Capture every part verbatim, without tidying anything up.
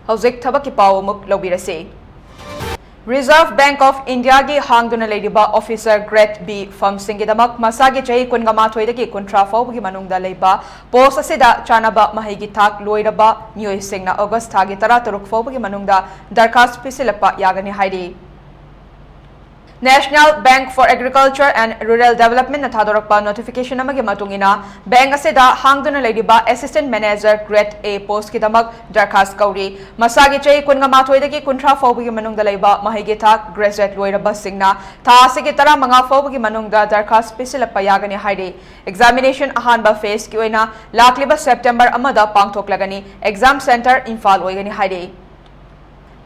ꯍꯧꯖꯤꯛ ꯊꯕꯛꯀꯤ ꯄꯥꯎ ꯑꯃꯨꯛ ꯂꯧꯕꯤꯔꯁꯤ꯫ Reserve Bank of India ꯒꯤ ꯍꯥꯡꯗꯨꯅ ꯂꯩꯔꯤꯕ officer grade B ꯐꯝꯁꯤꯡꯒꯤꯗꯃꯛ ꯃꯁꯥꯒꯤ ꯆꯍꯤ ꯀꯨꯟꯒ ꯃꯥꯊꯣꯏꯗꯒꯤ ꯀꯨꯟꯊ꯭ꯔꯥ ꯐꯥꯎꯕꯒꯤ ꯃꯅꯨꯡꯗ ꯂꯩꯕ post ꯑꯁꯤꯗ ꯆꯥꯅꯕ ꯃꯍꯩꯒꯤ ꯊꯥꯛ ꯂꯣꯏꯔꯕ ꯃꯤꯑꯣꯏꯁꯤꯡꯅ August ꯊꯥꯒꯤ ꯇꯔꯥ ꯇꯔꯨꯛ ꯐꯥꯎꯕꯒꯤ ꯃꯅꯨꯡꯗ ꯗꯔꯈꯥꯁ ꯄꯤꯁꯤꯜꯂꯛꯄ ꯌꯥꯒꯅꯤ ꯍꯥꯏꯔꯤ꯫ National Bank for Agriculture and Rural Development ꯅ ꯊꯥꯗꯣꯔꯛꯄ notification ꯑꯃꯒꯤ ꯃꯇꯨꯡ ꯏꯟꯅ, bank ꯑꯁꯤꯗ ꯍꯥꯡꯗꯨꯅ ꯂꯩꯔꯤꯕ assistant manager grade A post ꯀꯤꯗꯃꯛ ꯗꯔꯈꯥꯁ ꯀꯧꯔꯤ꯫ ꯃꯁꯥꯒꯤ ꯆꯍꯤ ꯀꯨꯟꯒ ꯃꯥꯊꯣꯏꯗꯒꯤ ꯀꯨꯟꯊ꯭ꯔꯥ ꯐꯥꯎꯕꯒꯤ ꯃꯅꯨꯡꯗ ꯂꯩꯕ ꯃꯍꯩꯒꯤ ꯊꯥꯛ graduate ꯂꯣꯏꯔꯕꯁꯤꯡꯅ ꯊꯥ ꯑꯁꯤꯒꯤ ꯇꯔꯥꯃꯉꯥ ꯐꯥꯎꯕꯒꯤ ꯃꯅꯨꯡꯗ ꯗꯔꯈꯥꯁ ꯄꯤꯁꯤꯜꯂꯛꯄ ꯌꯥꯒꯅꯤ ꯍꯥꯏꯔꯤ꯫ Examination ꯑꯍꯥꯟꯕ phase ꯀꯤ ꯑꯣꯏꯅ ꯂꯥꯛꯂꯤꯕ September ꯑꯃꯗ ꯄꯥꯡꯊꯣꯛꯂꯒꯅꯤ꯫ Exam center ꯏꯝꯐꯥꯜ ꯑꯣꯏꯒꯅꯤ ꯍꯥꯏꯔꯤ꯫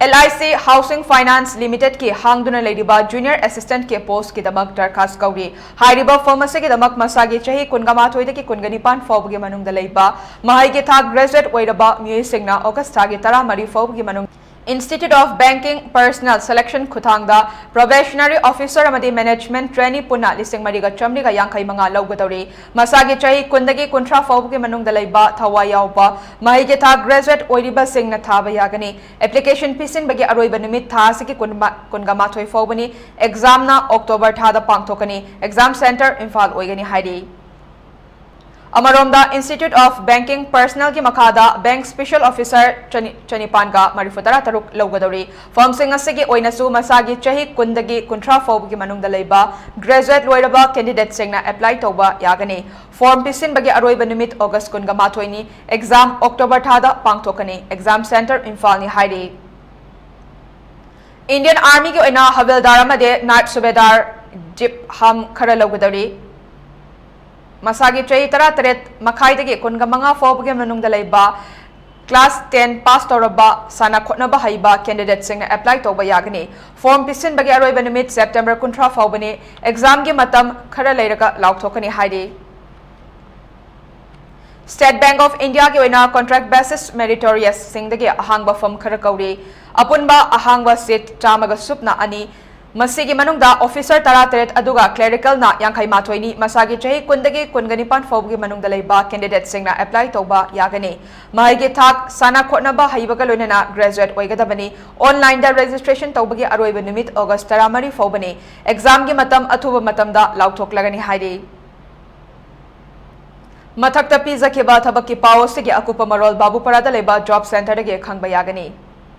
L I C Housing Finance Limited ꯀꯤ ꯍꯥꯡꯗꯨꯅ ꯂꯩꯔꯤꯕ junior assistant ꯀꯤ post ꯀꯤꯗꯃꯛ ꯗꯔꯈꯥꯁ ꯀꯧꯔꯤ꯫ ꯍꯥꯏꯔꯤꯕ form ꯑꯁꯤꯒꯤꯗꯃꯛ ꯃꯁꯥꯒꯤ ꯆꯍꯤ ꯀꯨꯟꯒ ꯃꯥꯊꯣꯏꯗꯒꯤ ꯀꯨꯟꯒ ꯅꯤꯄꯥꯟ ꯐꯥꯎꯕꯒꯤ ꯃꯅꯨꯡꯗ ꯂꯩꯕ ꯃꯍꯩꯒꯤ ꯊꯥꯛ graduate ꯑꯣꯏꯔꯕ ꯃꯤꯑꯣꯏꯁꯤꯡꯅ August ꯊꯥꯒꯤ ꯇꯔꯥꯃꯔꯤ ꯐꯥꯎꯕꯒꯤ ꯃꯅꯨꯡ Institute of Banking Personnel Selection ꯈꯨꯊꯥꯡꯗ probationary officer ꯑꯃꯗꯤ management trainee ꯄꯨꯟꯅ ꯂꯤꯁꯤꯡ ꯃꯔꯤꯒ ꯆꯥꯃꯔꯤꯒ ꯌꯥꯡꯈꯩ ꯃꯉꯥ ꯂꯧꯒꯗꯧꯔꯤ꯫ ꯃꯁꯥꯒꯤ ꯆꯍꯤ ꯀꯨꯟꯗꯒꯤ ꯀꯨꯟꯊ꯭ꯔꯥ ꯐꯥꯎꯕꯒꯤ ꯃꯅꯨꯡꯗ ꯂꯩꯕ ꯊꯋꯥꯏ ꯌꯥꯎꯕ ꯃꯍꯩꯒꯤ ꯊꯥꯛ graduate ꯑꯣꯏꯔꯤꯕꯁꯤꯡꯅ ꯊꯥꯕ ꯌꯥꯒꯅꯤ꯫ Application ꯄꯤꯁꯤꯟꯕꯒꯤ ꯑꯔꯣꯏꯕ ꯅꯨꯃꯤꯠ ꯊꯥ ꯑꯁꯤꯒꯤ ꯀꯨꯟ, ꯀꯨꯟꯒ ꯃꯥꯊꯣꯏ ꯐꯥꯎꯕꯅꯤ꯫ Exam ꯅ October ꯊꯥꯗ ꯄꯥꯡꯊꯣꯛꯀꯅꯤ꯫ Exam center ꯏꯝꯐꯥꯜ ꯑꯣꯏꯒꯅꯤ ꯍꯥꯏꯔꯤ꯫ ꯑꯃꯔꯣꯝꯗ, Institute of Banking Personnel ꯒꯤ ꯃꯈꯥꯗ bank special officer ꯆꯅꯤ-, ꯆꯅꯤꯄꯥꯟꯒ ꯃꯔꯤꯐꯨ ꯇꯔꯥ ꯇꯔꯨꯛ ꯂꯧꯒꯗꯧꯔꯤ꯫ Form ꯁꯤꯡ ꯑꯁꯤꯒꯤ ꯑꯣꯏꯅꯁꯨ ꯃꯁꯥꯒꯤ ꯆꯍꯤ ꯀꯨꯟꯗꯒꯤ ꯀꯨꯟꯊ꯭ꯔꯥ ꯐꯥꯎꯕꯒꯤ ꯃꯅꯨꯡꯗ ꯂꯩꯕ graduate ꯂꯣꯏꯔꯕ candidate ꯁꯤꯡꯅ apply ꯇꯧꯕ ꯌꯥꯒꯅꯤ꯫ Form ꯄꯤꯁꯤꯟꯕꯒꯤ ꯑꯔꯣꯏꯕ ꯅꯨꯃꯤꯠ August ꯀꯨꯟꯒ ꯃꯥꯊꯣꯏꯅꯤ꯫ Exam October ꯊꯥꯗ ꯄꯥꯡꯊꯣꯛꯀꯅꯤ꯫ Exam center ꯏꯝꯐꯥꯜꯅꯤ ꯍꯥꯏꯔꯤ꯫ Indian Army ꯒꯤ ꯑꯣꯏꯅ ꯍꯕꯤꯜꯗꯥꯔ ꯑꯃꯗꯤ night ꯁꯨꯕꯦꯗꯥꯔ ꯖꯤꯞ ꯍꯥꯝ ꯈꯔ ꯂꯧꯒꯗꯧꯔꯤ꯫ ꯃꯁꯥꯒꯤ ꯆꯍꯤ ꯇꯔꯥꯇꯔꯦꯠ ꯃꯈꯥꯏꯗꯒꯤ ꯀꯨꯟꯒ ꯃꯉꯥ ꯐꯥꯎꯕꯒꯤ ꯃꯅꯨꯡꯗ ꯂꯩꯕ class ten pass ꯇꯧꯔꯕ, ꯁꯥꯟꯅ ꯈꯣꯠꯅꯕ ꯍꯩꯕ candidate ꯁꯤꯡꯅ apply ꯇꯧꯕ ꯌꯥꯒꯅꯤ꯫ Form ꯄꯤꯁꯤꯟꯕꯒꯤ ꯑꯔꯣꯏꯕ ꯅꯨꯃꯤꯠ September ꯀꯨꯟꯊ꯭ꯔꯥ ꯐꯥꯎꯕꯅꯤ꯫ Exam ꯒꯤ ꯃꯇꯝ ꯈꯔ ꯂꯩꯔꯒ ꯂꯥꯎꯊꯣꯛꯀꯅꯤ ꯍꯥꯏꯔꯤ꯫ State Bank of India ꯒꯤ ꯑꯣꯏꯅ contract basis meritorious ꯁꯤꯡꯗꯒꯤ ꯑꯍꯥꯡꯕ form ꯈꯔ ꯀꯧꯔꯤ꯫ ꯑꯄꯨꯟꯕ ꯑꯍꯥꯡꯕ seat ꯆꯥꯝꯃꯒ ꯁꯨꯞꯅ ꯑꯅꯤ, ꯃꯁꯤꯒꯤ ꯃꯅꯨꯡꯗ officer ꯇꯔꯥꯇꯔꯦꯠ ꯑꯗꯨꯒ clerical ꯅ ꯌꯥꯡꯈꯩ ꯃꯥꯊꯣꯏꯅꯤ꯫ ꯃꯁꯥꯒꯤ ꯆꯍꯤ ꯀꯨꯟꯗꯒꯤ ꯀꯨꯟꯒ ꯅꯤꯄꯥꯟ ꯐꯥꯎꯕꯒꯤ ꯃꯅꯨꯡꯗ ꯂꯩꯕ candidate ꯁꯤꯡꯅ apply ꯇꯧꯕ ꯌꯥꯒꯅꯤ꯫ ꯃꯍꯩꯒꯤ ꯊꯥꯛ, ꯁꯥꯟꯅ ꯈꯣꯠꯅꯕ ꯍꯩꯕꯒ ꯂꯣꯏꯅꯅ graduate ꯑꯣꯏꯒꯗꯕꯅꯤ꯫ Online ꯗ registration ꯇꯧꯕꯒꯤ ꯑꯔꯣꯏꯕ ꯅꯨꯃꯤꯠ August ꯇꯔꯥꯃꯔꯤ ꯐꯥꯎꯕꯅꯤ꯫ Exam ꯒꯤ ꯃꯇꯝ ꯑꯊꯨꯕ ꯃꯇꯝꯗ ꯂꯥꯎꯊꯣꯛꯂꯒꯅꯤ ꯍꯥꯏꯔꯤ꯫ ꯃꯊꯛꯇ ꯄꯤꯖꯈꯤꯕ ꯊꯕꯛꯀꯤ ꯄꯥꯎ ꯑꯁꯤꯒꯤ ꯑꯀꯨꯞꯄ ꯃꯔꯣꯜ ꯕꯥꯕꯨꯄꯥꯔꯥꯗ ꯂꯩꯕ job centre ꯗꯒꯤ ꯈꯪꯕ ꯌꯥꯒꯅꯤ꯫